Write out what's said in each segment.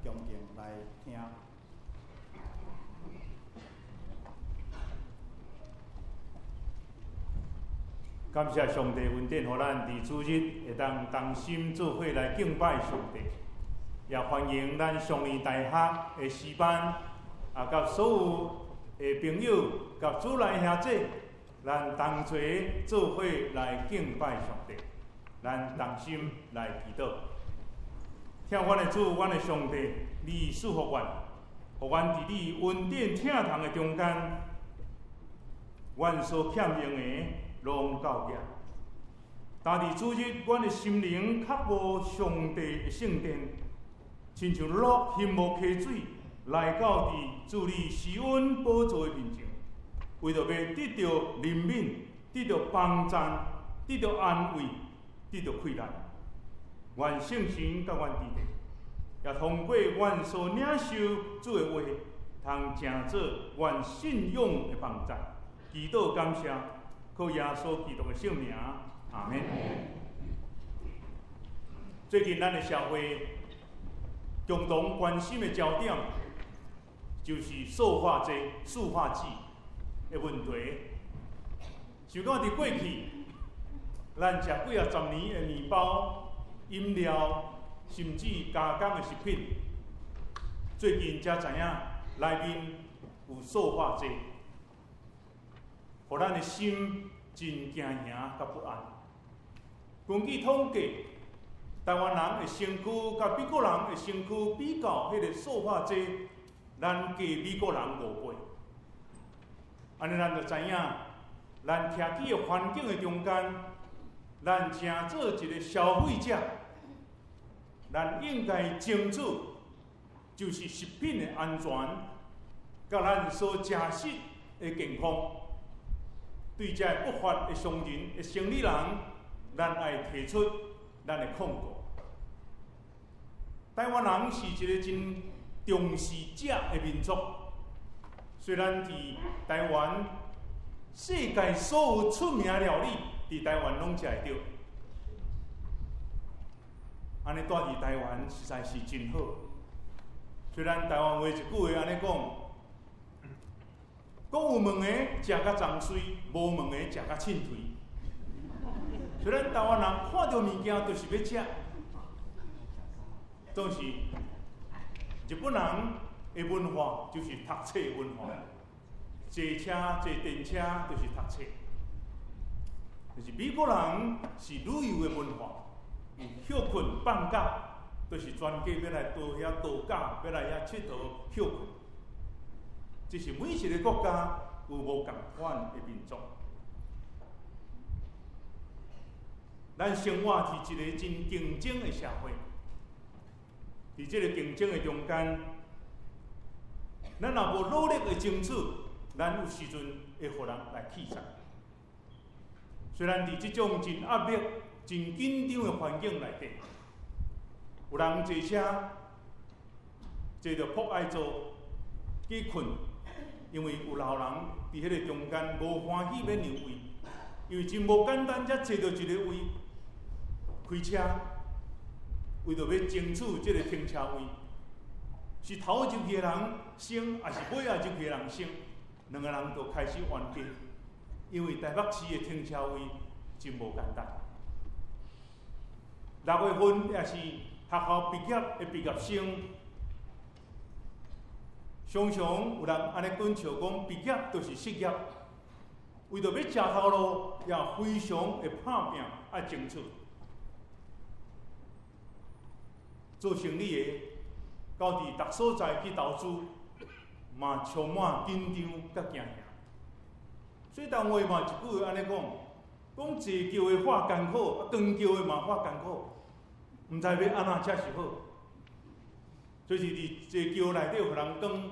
恭敬來聽。感謝上帝恩典，予咱佇主日會當同心做伙來敬拜上帝，也歡迎咱上年大學的師班啊，佮所有的朋友佮主內兄弟，咱同齊做伙來敬拜上帝，咱同心來祈禱。疼阮的主，阮的上帝，你賜福阮，予阮佇你恩典疼痛的中間，阮所欠用的攏夠額。但佇主日，阮的心靈渴慕上帝的聖殿，親像鹿欣慕溪水，來到佇主你施恩寶座的面前，為著欲得著憐憫，得著幫贊，得著安慰，得著氣力。願聖神佮阮佇咧，也通過阮所領受主的話，通成做阮信仰的幫贊。祈禱感謝，靠耶穌基督的聖名，阿們。最近咱的社會共同關心的焦點，就是塑化劑、塑化劑的問題。想講佇過去，咱食幾仔十年的麵包、飲料，甚至加工的食品，最近才知影內面有塑化劑，予咱的心真驚惶佮不安。根據統計，台灣人的身軀佮美國人的身軀比較，彼個塑化劑，咱過美國人5倍。按呢，咱就知影，咱徛佇的環境的中間，咱成做一個消費者，咱應該清楚，就是食品的安全，佮咱所食食的健康。對這个不法的商人的生理人，咱愛提出咱的控告。台灣人是一個真重視食的民族，雖然佇台灣世界所有出名料理，佇台灣攏食會著。按呢住佇台灣實在是真好。雖然台灣話一句話按呢講，講有毛的食甲髒媠，無毛的食甲凊槌。雖然台灣人看著物件就是欲食，總是日本人的文化就是讀冊文化，坐車坐電車就是讀冊。就是美國人是旅遊的文化，有歇睏放假，就是全家欲來到遐度假，欲來遐𨑨迌歇睏。這是每一個國家有無仝款的民族。咱生活佇一個真競爭的社會，佇這個競爭的中間，咱若無努力的爭取，咱有時陣會予人來棄殺。雖然佇這種真壓力、真緊張的環境內底，有人坐車坐著噗愛坐去睏，因為有老人佇彼個中間無歡喜欲讓位，因為真無簡單，才坐著一個位。開車為著欲爭取這個停車位，是頭入去的人先，抑是尾仔入去的人先？兩個人就開始冤家，因為台北市的停車位真無簡單。6月份也是學校畢業的畢業生，常常有人按呢講笑講，畢業就是失業，為著欲食頭路，也非常會拍拚愛爭取。做生意的，到佇逐所在去投資，嘛充滿緊張佮驚嚇。所以台灣話嘛一句話按呢講，講坐轎的話艱苦，啊扛轎的嘛話艱苦，毋知欲按怎才是好。所以是佇坐轎內底予人扛，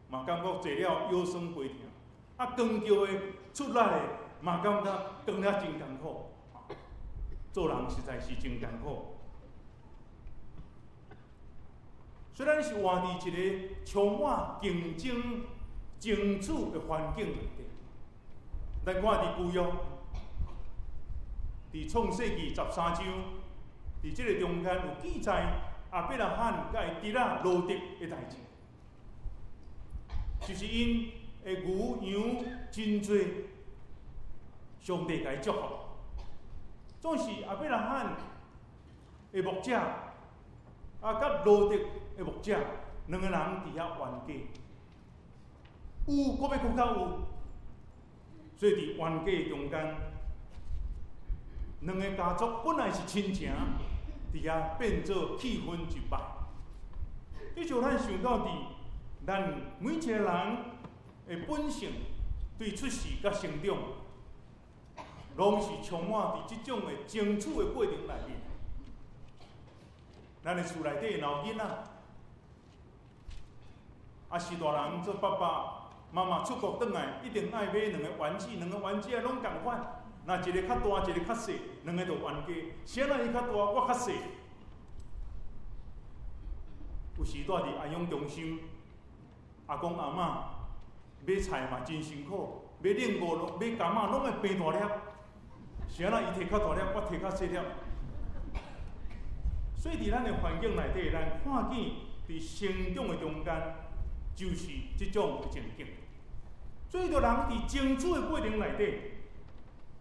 嘛感覺坐了腰酸背痛；啊扛轎的出力的嘛感覺扛了真艱苦。做人實在是真艱苦。雖然是活佇一個充滿競爭、爭取的環境內底，咱看佇舊約，佇創世記13章，佇這個中間有記載，亞伯拉罕佮伊侄仔羅得的代誌，就是𪜶的牛羊真濟，上帝共伊祝福。總是亞伯拉罕的牧者，啊，佮羅得的牧者，兩個人佇遐冤家，有閣欲閣較有，所以佇冤家中間，兩个家族本來是親情，佇遐變做氣氛就歹。這就咱想到佇咱每一個人的本性，對出世佮成長，攏是充滿佇這種的爭取的過程內面。咱的厝內底老囡仔，啊是大人做爸爸媽媽出國轉來，一定愛買兩个丸子，兩個丸子仔攏仝款。若一个較大，一个較細，兩个就冤家。啥人伊較大，我較細。有時蹛佇安養中心，阿公阿嬤買菜嘛真辛苦，買龍骨、買柑仔攏愛平大粒。啥人伊提較大粒，我提較細粒。所以佇咱的環境內底，咱看見佇成長的中間，就是這種的情景。所以，著人佇爭取的過程內底，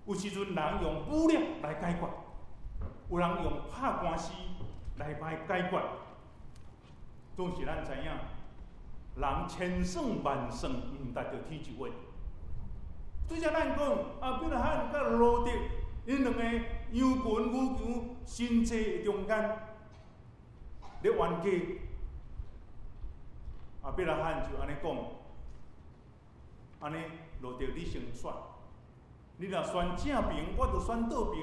有時陣人用武力來解決，有人用拍官司來解決。總是咱知影，人千算萬算，毋達著天一畫。對這咱講，亞伯拉罕佮羅得，𪜶兩個羊群牛羊真濟的中間，咧冤家。亞伯拉罕就按呢講，按呢羅得你先選，你若選正爿，我就選倒爿；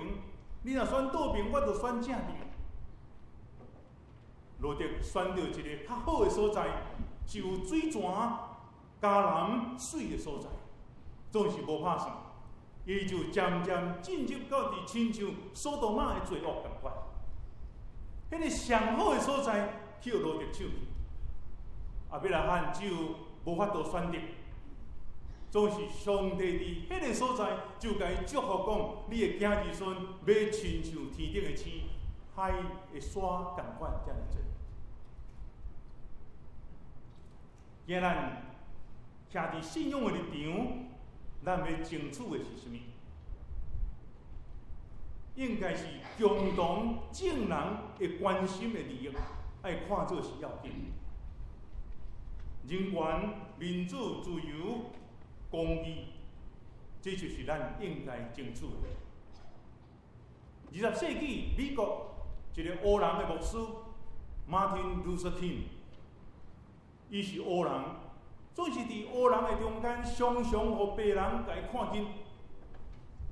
你若選倒爿，我就選正爿。羅得選著一个較好的所在，是有水泉、迦南水的所在，總是無拍算，伊就漸漸進入到佇親像所多瑪的罪惡仝款。彼个上好的所在，去予羅得搶去，亞伯拉罕只有無法度選擇，總是上帝佇彼个所在就共伊祝福講：你的子兒孫欲親像天頂的星、海的沙仝款遮爾濟。今咱徛佇信仰的立場，咱欲爭取的是啥物？應該是共同眾人會關心的利益，愛看做是要緊。人權、民主、自由、公義，這就是咱應該爭取的。20世紀美國一个黑人的牧師馬丁·路德·金，伊是黑人，總是佇黑人的中間，常常予白人共伊看輕，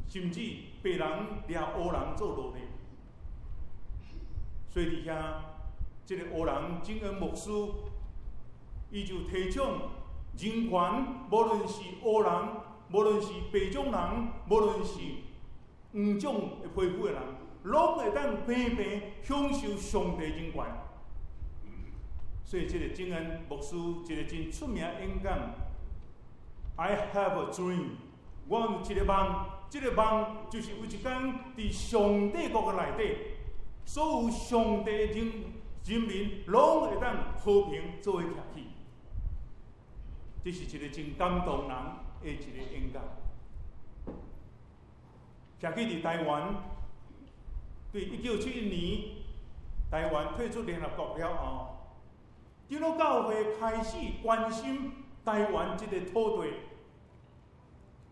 甚至白人掠黑人做奴隸。所以佇遐，這个黑人金恩牧師，伊就提倡人權，無論是黑人，無論是白種人，無論是黃種的皮膚的人，攏會當平平享受上帝人權。所以，這个金恩牧師一个真出名演講，I have a dream，我有一个夢，這个夢就是有一天佇上帝國的內底，所有上帝人人民攏會當和平做伙徛起。這是一个真感動人的一个演講。徛起佇台灣，對1971年台灣退出聯合國了後，長老教會開始關心台灣這個土地，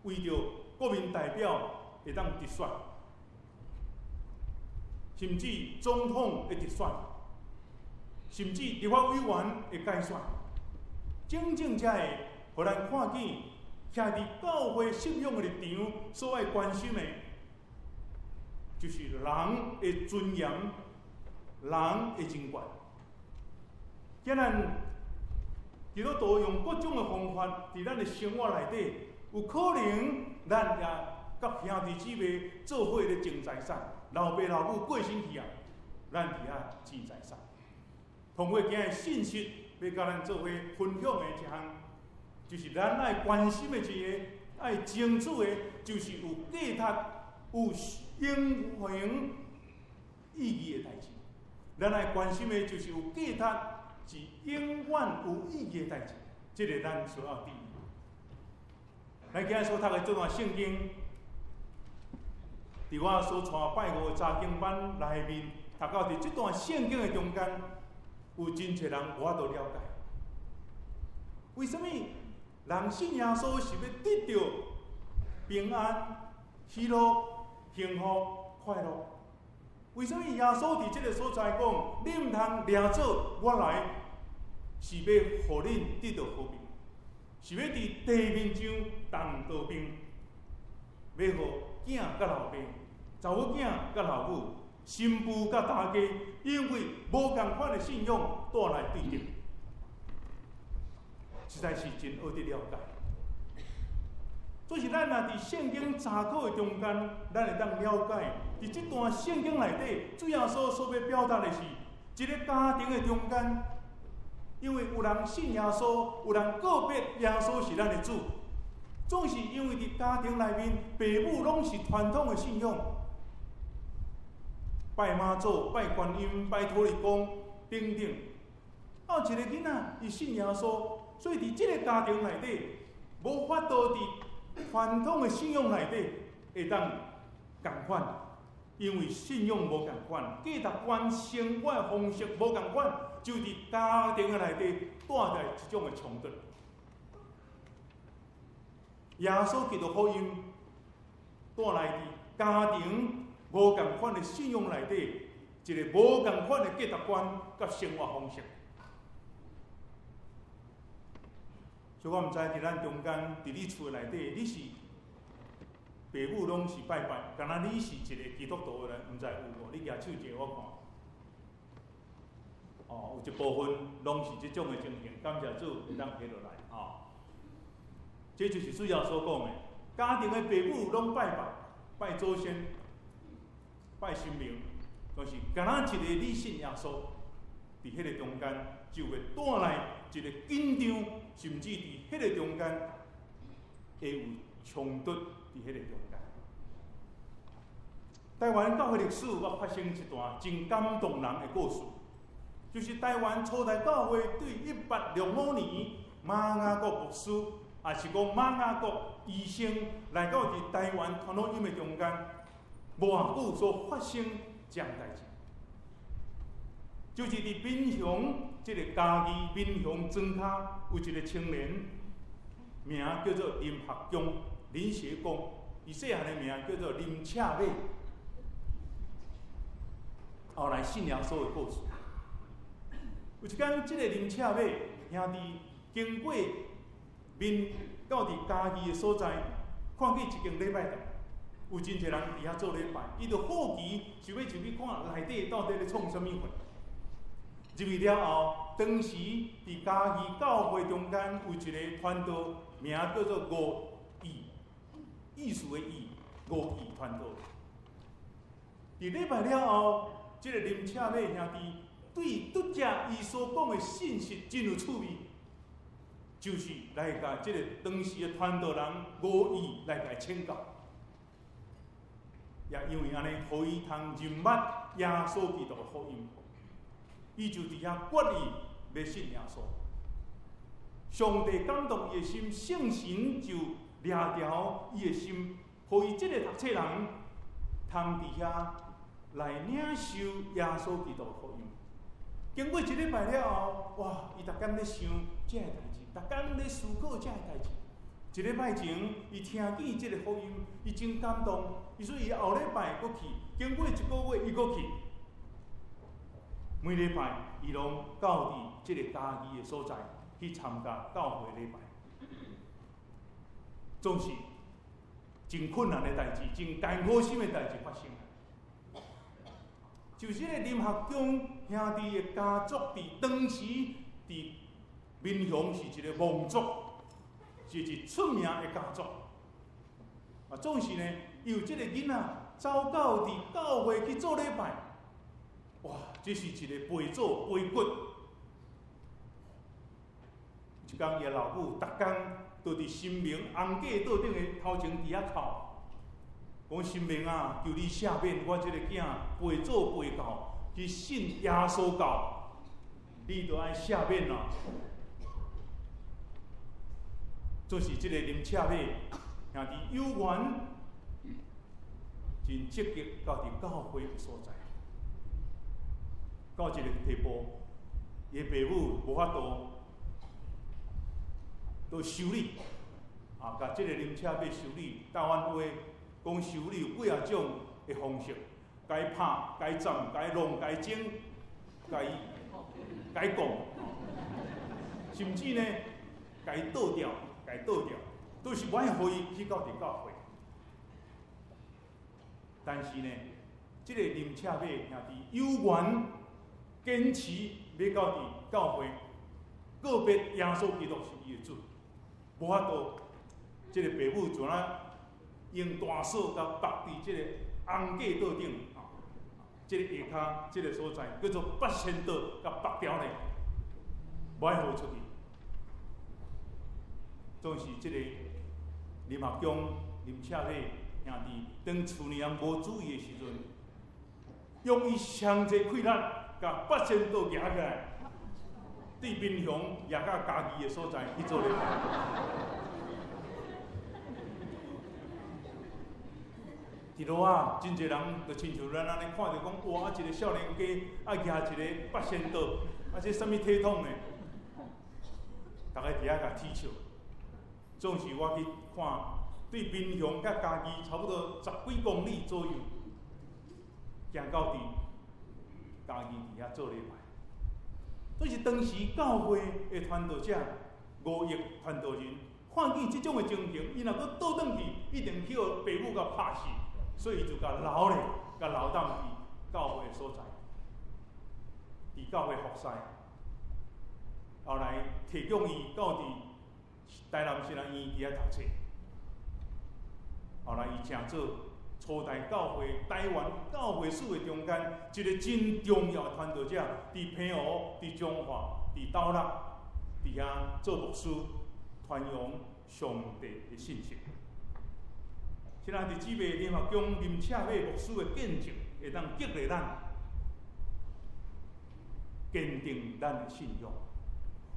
為著國民代表會當直選，甚至總統的直選，甚至立法委員的改選，種種遮个，予咱看見，徛佇教會信仰的立場所愛關心的，就是人的尊嚴、人的人權。今咱基督徒用各種的方法，佇咱的生活內底，有可能咱也佮兄弟姊妹做伙咧爭財產，老爸老母過身去啊，咱佇遐爭財產。通過今日信息，欲佮咱做伙分享的一項，就是咱愛關心的一个，愛爭取的，就是有價值、有永恆意義的代誌。咱愛關心的就是有價值、是永遠有意義的代誌，這个咱需要注意。咱今日所讀的這段聖經，佇我所帶拜五的查經班內面，讀到佇這段聖經的中間，有真濟人無法度了解。為啥物人信耶穌是欲得著平安、喜樂、幸福、快樂？為啥物耶穌佇這个所在講，恁毋通掠做我來是欲予恁得著和平，是欲佇地面上動刀兵，欲予囝佮老爸、查某囝佮老母、新婦佮大家，因為無仝款的信仰帶來對立，實在是真學得了解。所以咱若佇聖經查考的中間，咱會當了解，佇這段聖經內底，主耶穌所欲表達的是，一个家庭的中間，因為有人信耶穌，有人告別耶穌是咱的主，總是因為佇家庭內面，爸母攏是傳統的信仰，拜媽祖、拜觀音、拜土地公等等。啊，有一个囡仔伊信耶穌，所以佇這个家庭內底，無法度佇傳統的信仰內底會當仝款，因為信仰無仝款，價值觀、生活方式無仝款，就佇家庭的內底帶來一種的衝突。耶穌基督福音帶來佇家庭無仝款的信仰內底，一个無仝款的價值觀佮生活方式。所以我毋知佇咱中間，佇你厝內底，你是爸母攏是拜拜，敢若你是一个基督徒的人，毋知有無？你舉手一下我看。哦，有一部分攏是這種的情形，感謝主會當提落來吼。這就是主耶穌講的，家庭的爸母攏拜拜，拜祖先，拜神明，但是敢若一个你信耶穌，佇彼个中間就會帶來一个緊張，甚至佇彼个中間會有衝突。佇彼个中間，台灣教會歷史捌發生一段真感動人的故事，就是台灣初代教會對1865年馬雅各牧師，也是講馬雅各醫生來到佇台灣傳福音的中間，無偌久所發生這項代誌，就是佇民雄這个嘉義民雄莊跤有一个青年，名叫做林學忠、林學公，伊細漢的名叫做林赤馬。後來信耶穌的故事，有一天，這个林赤馬兄弟經過面到佇嘉義的所在，看見一間禮拜堂，有真濟人佇遐做禮拜，伊就好奇，想欲入去看內底到底咧創啥物貨。入去了後，當時佇嘉義教會中間有一个傳道，名叫做吳義，意思的義，吳義傳道。佇禮拜了後，這个林赤馬兄弟對拄才伊所講的信息真有趣味，就是來共這个當時的傳道人吳義來共請教，也因為按呢，予伊通認捌耶穌基督的福音，伊就佇遐決意欲信耶穌。上帝感動伊的心，聖神就掠牢伊的心，予伊這个讀冊人通佇遐來領受耶穌基督的福音。經過一禮拜了後，哇！伊逐工咧想這个代誌，逐工咧思考這个代誌。一禮拜前，伊聽見這个福音，伊真感動，伊所以伊後禮拜閣去。經過一个月，伊閣去。每禮拜，伊攏到佇這个嘉義的所在去參加教會禮拜。總是真困難的代誌，真艱苦心的代誌發生。就是這个林學忠兄弟的家族，佇當時佇民雄是一个望族，是一出名的家族。啊，總是呢，有這个囡仔走到佇教會去做禮拜，哇，這是一个背祖背骨。一工伊老母逐工都佇神明紅架桌頂的頭前佇遐哭，講神明啊，求你赦免我這个囝背祖背教，去信耶穌教，你著愛赦免啊！就是這个林赤馬兄弟有緣，真積極到佇教會的所在，到一个地步，伊的爸母無法度，都修理，啊，共這个林赤馬修理，台灣話講修理有幾仔種的方式，共伊拍、共伊斬、共伊弄、共伊整、共伊共伊講，甚至呢，共伊倒掉。共伊倒掉，都是無愛予伊去到佇教會。但是呢，這个林赤馬兄弟有緣堅持欲到佇教會，告別耶穌基督是伊的主，無法度，這个爸母就按呢用大鎖共縛佇這个紅架桌頂，啊，這个下跤這个所在叫做八仙桌，共縛牢咧，無愛予出去。總是這个林學江、林赤馬兄弟，當厝內人無注意的時陣，用伊上濟氣力，共八仙桌舉起來，對民雄舉到嘉義的所在去做禮拜。佇路仔，真濟人就親像咱按呢看著講，哇！一个少年家啊，舉一个八仙桌，啊，這啥物體統呢？逐家佇遐共恥笑。總是我去看，對民雄佮嘉義差不多十幾公里左右，行到佇嘉義佇遐做禮拜。這是當時教會的傳道者吳益傳道人，看見這種的情形，伊若閣倒轉去，一定去予爸母共拍死，所以伊就共留咧，共留踮佇教會的所在，佇教會服侍。後來提供伊到佇台南神學院佇遐讀冊，後來伊成做初代教會台灣教會史的中間一个真重要的傳道者，佇澎湖、佇彰化、佇斗六，佇遐做牧師，傳揚上帝的信息。親愛的姊妹，林學江林赤馬牧師的見證，會當激勵咱，堅定咱的信仰。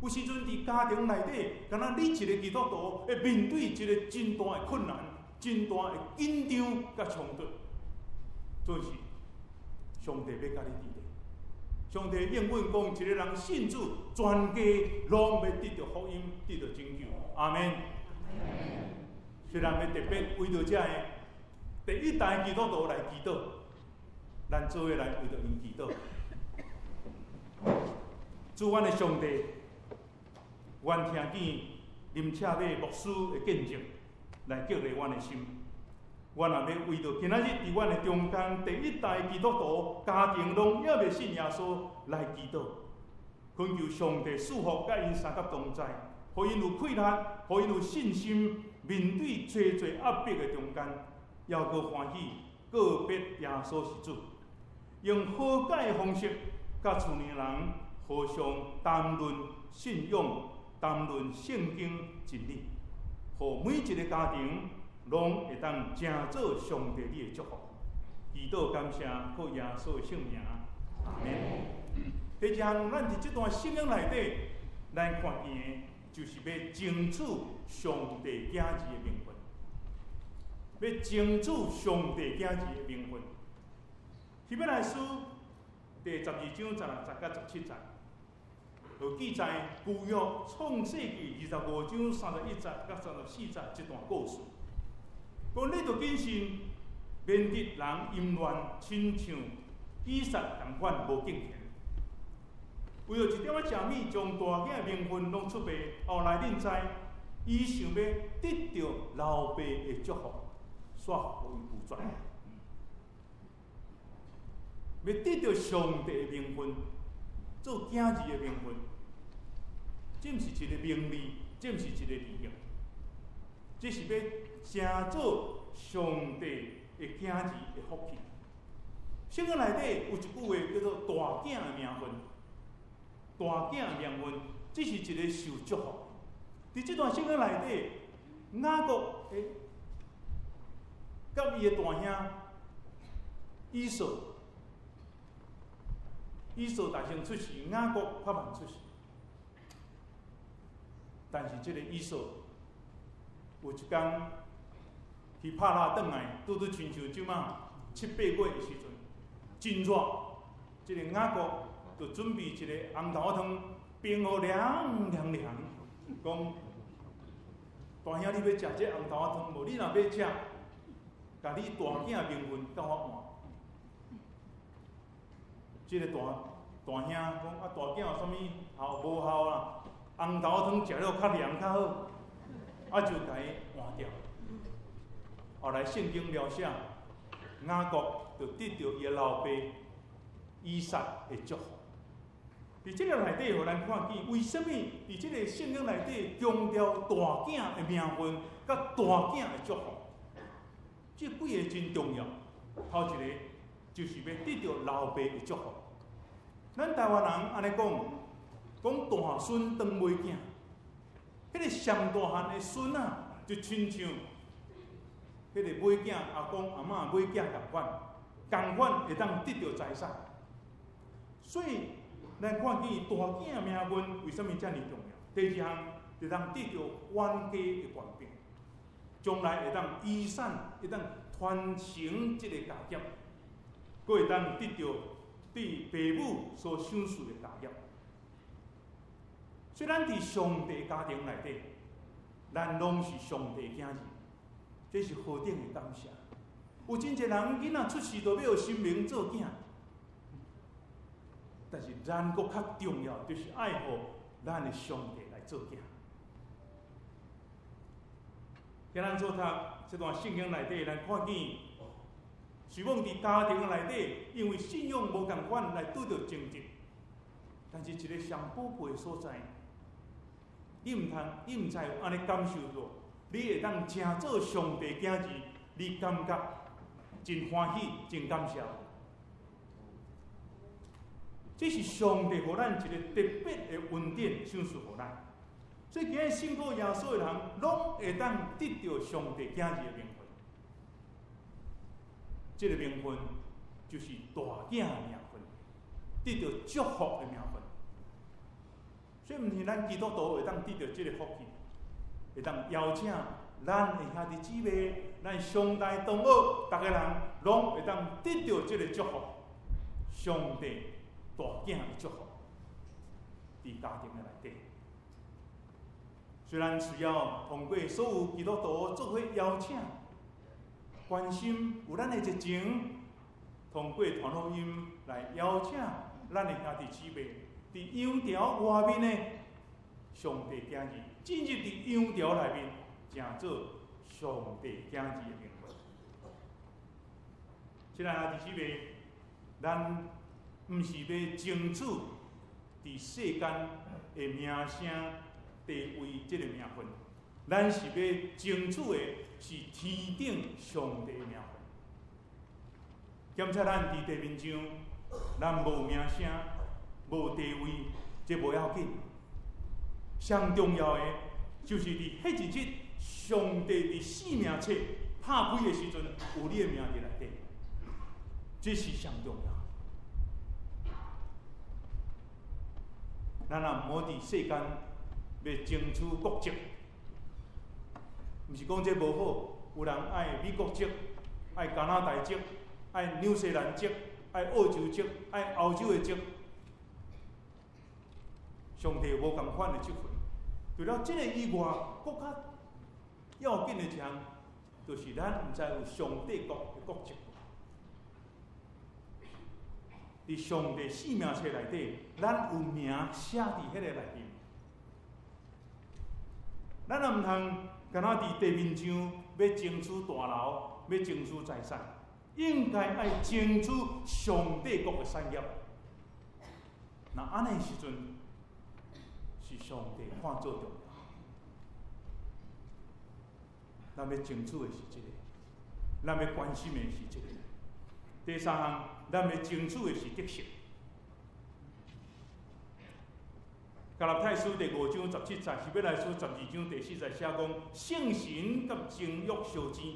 有時陣佇家庭內底，敢若你一个基督徒會面對一个真大的困難、真大的緊張佮衝突，總是上帝欲佮你佇咧。上帝應允講，一个人信主，全家攏欲得著福音，得著拯救。阿們。雖然欲特別為著這个第一代基督徒來祈禱，咱做伙來為著𪜶祈禱。主，阮的上帝，願聽見林赤馬牧師的見證，來激勵阮的心。阮也欲為著今仔日佇阮的中間第一代基督徒家庭攏猶未信耶穌來祈禱，懇求上帝賜福佮𪜶相佮同在，予𪜶有氣力，予𪜶有信心，面對濟濟壓迫的中間，猶閣歡喜告別耶穌是主，用和解的方式，佮厝內人互相談論信仰，談論聖經真理，予每一个家庭攏會當成做上帝你的祝福。祈禱感謝，靠耶穌的聖名，阿們。第二項，咱佇這段聖經內底，咱看見的，就是欲爭取上帝囝兒的名分，欲爭取上帝囝兒的名分。希伯來書第12章16節到17節，有記載舊約創世記25章31節到34節這段故事。講你著謹慎，免得人淫亂，親像以撒仝款無敬虔。為著一點仔食物，將大囝的名分攏出賣。後來恁知，伊想欲得著老爸的祝福，煞予伊拒絕。欲得著上帝的名分，做囝兒的名分，這毋是一个名利，這毋是一个利益，這是欲成做上帝的囝兒的福氣。聖經內底有一句話叫做“大囝的名分”，大囝的名分，這是一个受祝福。佇這段聖經內底，雅各的佮伊的大兄以掃，以掃大先出世，雅各較慢出世。但是這个以掃有一工去帕拉轉來，拄拄親像這馬七八月的時陣，真熱。這个雅各就準備一个紅豆湯，冰予涼涼涼，講大兄你欲食這紅豆湯無？你若欲食，共你大囝名份佮我換。這个大大兄講啊，大囝有啥物孝無孝啦？紅豆湯食了較涼較好，啊就共伊換掉。後來聖經描寫，雅各就得著伊的老爸以撒的祝福。佇這个內底，予咱看見，為啥物佇這个聖經內底強調大囝的名分，佮大囝的祝福？這幾个真重要。頭一个就是欲得著老爸的祝福。咱台灣人按呢講，講大孫當尾囝，彼个上大漢的孫仔，就親像彼个尾囝阿公阿嬷尾囝仝款，仝款會當得著財產。所以咱看見大囝名分為啥物遮爾重要？第二項，會當得著冤家的權柄，將來會當遺產會當傳承這个家業，閣會當得著對父母所賞賜的家業。雖然佇上帝家庭內底，咱攏是上帝囝兒，這是何等的感謝！有真濟人囡仔出世就欲予神明做囝，但是咱閣較重要，就是愛予咱的上帝來做囝。今咱做讀這段聖經內底，咱看見，是講佇家庭內底，因為信仰無仝款來拄著爭執，但是一个上寶貴的所在，你毋通，你毋知有按呢感受著，你會當成做上帝囝兒，你感覺真歡喜，真感謝。這是上帝予咱一個特別的恩典，賞賜予咱。所以今日信靠耶穌的人，攏會當得著上帝囝兒的名分。這个名分就是大囝的名分，得著祝福的名分。所以，毋是咱基督徒會當得著這个福氣，會當邀請咱的兄弟姊妹、咱上大同學，逐个人攏會當得著這个祝福。上帝大囝的祝福，佇家庭的內底。雖然需要通過所有基督徒做伙邀請、關心有咱的熱情，通過傳福音來邀請咱的兄弟姊妹，佇羊牢外面的上帝囝兒進入佇羊牢內面，成做上帝囝兒的名分。親愛的兄弟姊妹，咱毋是欲爭取佇世間的名聲、地位這个名分，咱是欲爭取的是天頂上帝的名分。檢查咱佇地面上，咱無名聲、無地位，這無要緊。上重要的，就是佇彼一日，上帝佇生命冊拍開的時陣，有你的名佇內底，這是上重要。咱也毋好佇世間欲爭取國籍，毋是講這無好，有人愛美國籍，愛加拿大籍，愛紐西蘭籍，愛澳洲籍，愛歐洲的籍。上帝無仝款的積分。除了這个以外，閣較要緊的一項，就是咱毋知有上帝國的國籍。佇上帝生命冊內底，咱有名寫佇彼個內面。咱也毋通敢若佇地面上欲爭取大樓，欲爭取財產，應該愛爭取上帝國的產業。若按呢時陣，是上帝看做重要。咱欲爭取的是這个，咱欲關心的是這个。第三項，咱欲爭取的是得勝。加拉太書第5章17節，希伯來書12章第4節寫講，聖神佮情欲相爭，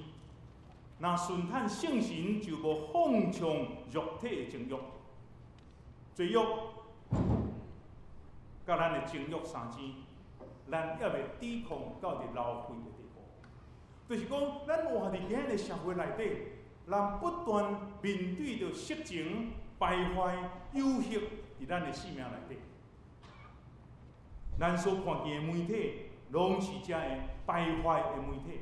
若順趁聖神就無放縱肉體的情欲。罪欲佮咱的情欲相爭，咱猶未抵抗到佇流血的地步。就是講，咱活佇今日的社會內底，咱不斷面對著色情、敗壞、誘惑佇咱的生命內底。咱所看見的媒體，攏是遮的敗壞的媒體，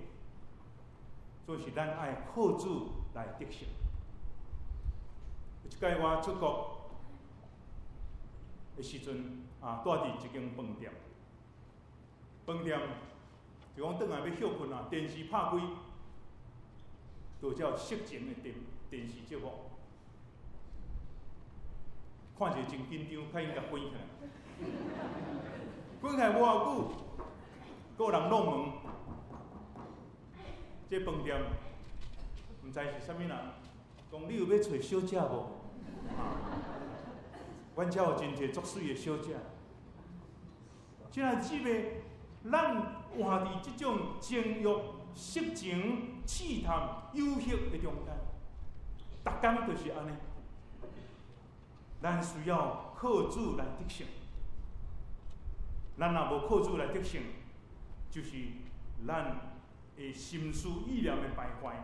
所以是咱愛靠主來得勝。有一擺我出國的時陣，啊，蹛佇一間飯店，飯店就講轉來欲歇睏啊，電視拍開，就這色情的電視節目，看者真緊張，較緊共關起來，關起來無偌久，閣有人敲門，這飯店毋知是啥物人，講你有欲揣小姐無？阮遮有真濟足媠的小姐。親愛姊妹，咱活佇這種情欲、色情、試探、誘惑的中間，逐工就是按呢。咱需要靠主來得勝。咱若無靠主來得勝，就是咱的心思意念的敗壞，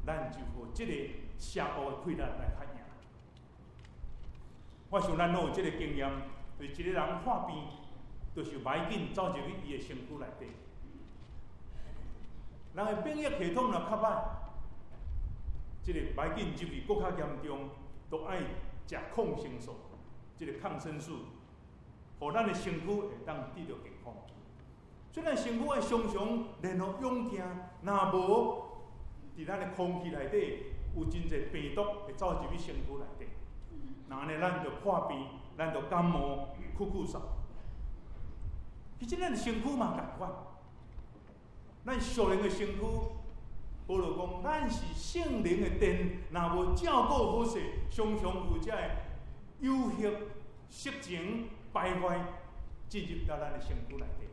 咱就予這個邪惡的氣力來較贏。我想咱攏有這個經驗，就是一個人破病，就是袂緊走入去伊的身軀內底。人的免疫系統若較歹，這個袂緊入去閣較嚴重，都愛食抗生素，這個抗生素，予咱的身軀會當得著健康。雖然身軀愛常常練予勇健，若無佇咱的空氣內底有真濟病毒會走入去身軀內底，若按呢咱就破病，咱就感冒、咳咳嗽。其實咱的身軀嘛仝款，咱屬靈的身軀，保羅講，咱是聖靈的殿，若無照顧好勢，常常有這个誘惑、色情、敗壞進入到咱的身軀內底。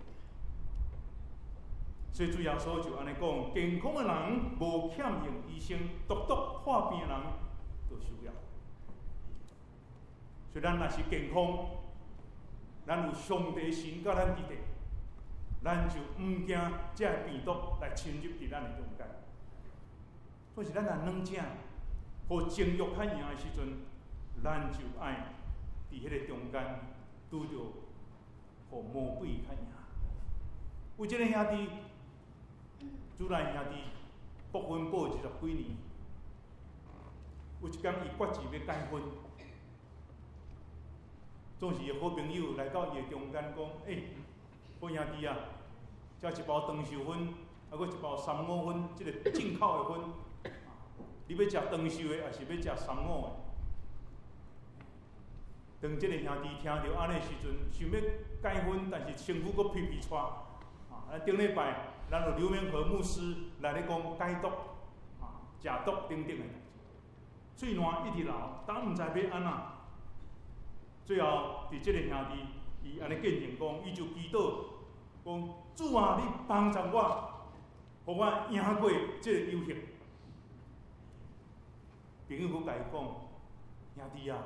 所以主耶穌就按呢講：健康的人無欠用醫生，獨獨破病的人就需要。所以咱若是健康，咱有上帝神佮咱佇咧，咱就毋驚這个病毒來侵入佇咱的中間。可是咱若軟正，予情欲較贏的時陣，咱就愛佇彼个中間拄著予魔鬼較贏。有一个兄弟，主內兄弟，報婚報20幾年，有一工伊決志欲改婚，總是伊好朋友來到伊的中間講：欸，好兄弟啊，這一包長壽粉，啊，閣一包三五粉，這个進口的粉，你欲食長壽的，抑是欲食三五的？當這个兄弟聽著按呢時陣，想欲改婚，但是身軀閣皮皮掣。啊，頂禮拜咱有劉明和牧師來咧講解毒、啊，食毒等等的代誌，喙瀾一直流，但毋知欲按怎。最後，佇這个兄弟，伊按呢見證講，伊就祈禱講：主啊，你幫助我，予我贏過這个誘惑。朋友閣共伊講：兄弟啊，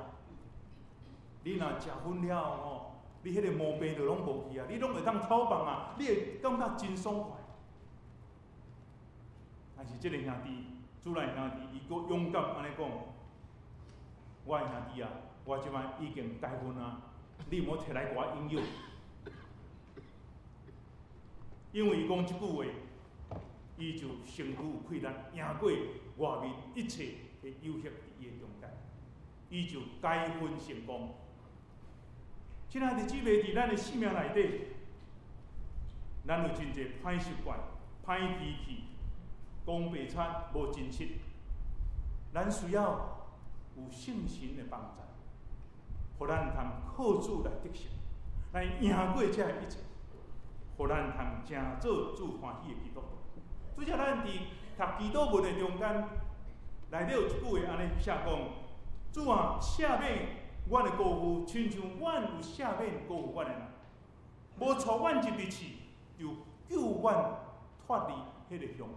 你若食薰了吼，你彼个毛病就攏無去啊！你攏會當透放啊！你會感覺真爽快。但是這个兄弟，主內兄弟，伊閣勇敢按呢講：我的兄弟啊，我這擺已經改婚啊，你毋好提來共我引誘。因為伊講這句話，伊就身軀有氣力贏過外面一切的誘惑佇伊的中間，伊就改婚成功。親愛的姊妹，佇咱的生命內底，咱有真濟歹習慣、歹脾氣、講白賊、無真實。咱需要有聖神的幫助，予咱通靠主來得勝，來贏過這一切，予咱通成做主歡喜的基督徒。主要咱佇讀祈禱文的中間，內底有一句話按呢寫講：主啊，赦免阮的過誤，親像阮有赦免過誤阮的人，無帶阮入去試，就救阮脫離彼個凶惡。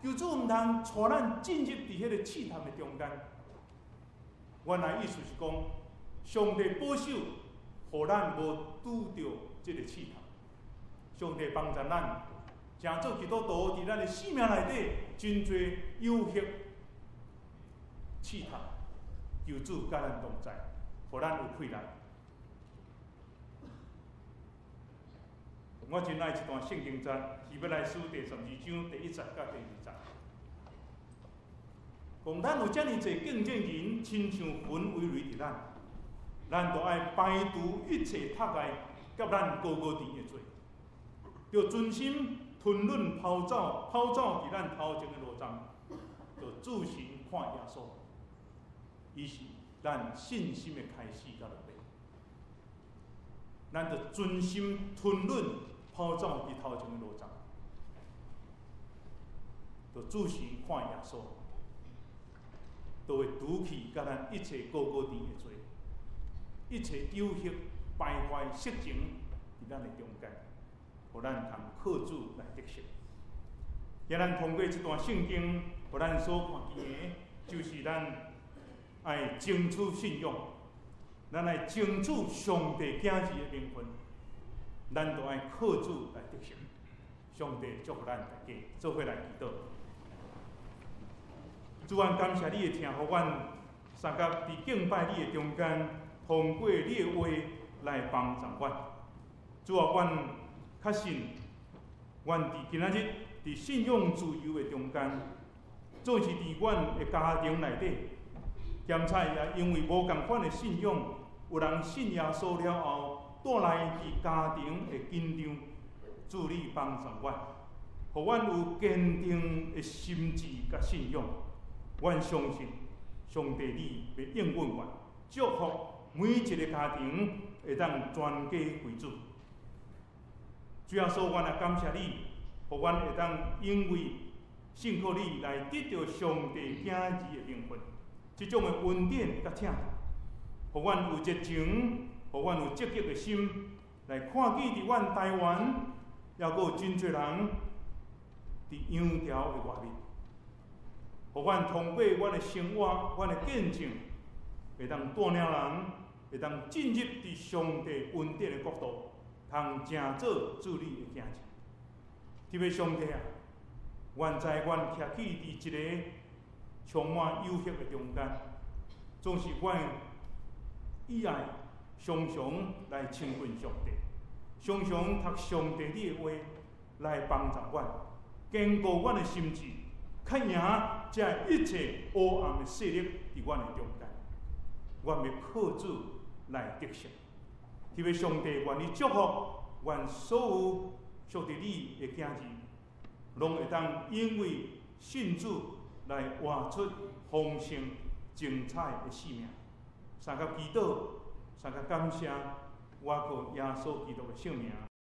求主毋通帶咱進入佇彼個試探的中間，原來意思是講，上帝保守，予咱無拄著這個試探。上帝幫助咱，成做基督徒佇咱的生命內底，真濟誘惑、試探，求主佮咱同在，予咱有氣力。我真愛這段聖經節，希伯來書第12章第1節到第2節。講咱有遮爾濟見證人，親像雲圍圍佇咱，咱著愛排除一切窒礙，佮咱高高懸的罪，著專心吞忍拋走拋走佇咱頭前的路障，著注神看耶穌，伊是咱信心的開始佮落尾。咱著專心吞忍拋走佇頭前的路障，著注神看耶穌。都會除去佮咱一切高高懸的罪，一切誘惑、敗壞、色情佇咱的中間，予咱通靠主來得勝。今咱通過這段聖經，予咱所看見的，就是咱愛爭取信仰，咱愛爭取上帝囝兒的名分，咱都愛靠主來得勝。上帝祝福咱大家，做伙來祈禱。主啊，感謝你的疼，予阮相佮佇敬拜你的中間，通過你的話來幫助阮。主啊，阮確信，阮佇今仔日佇信仰自由的中間，總是佇阮的家庭內底，兼且也因為無仝款的信仰，有人信耶穌了後，帶來佇家庭的緊張。主你幫助阮，予阮有堅定的心志佮信仰。阮相信上帝你欲應允阮，祝福每一个家庭會當全家歸主。主耶穌，阮也感謝你，予阮會當因為信靠你來得著上帝囝兒的名分，這種的恩典佮疼，予阮有熱情，予阮有積極的心來看見佇阮台灣，猶閣有真濟人佇羊牢的外面。予阮通過阮的生活、阮的見證，會當帶領人，會當進入佇上帝恩典的國度，通成做主你的囝兒。特別上帝啊，阮知阮徛起佇一个充滿誘惑的中間，總是阮意愛常常來親近上帝，常常讀上帝你的話來幫助阮，堅固阮的心志。較贏這一切黑暗的勢力佇阮的中間，阮欲靠主來得勝。特別上帝願意祝福阮所有屬佇你的囝兒，攏會當因為信主來活出豐盛精彩的生命。相佮祈禱，相佮感謝，我靠耶穌基督的聖名。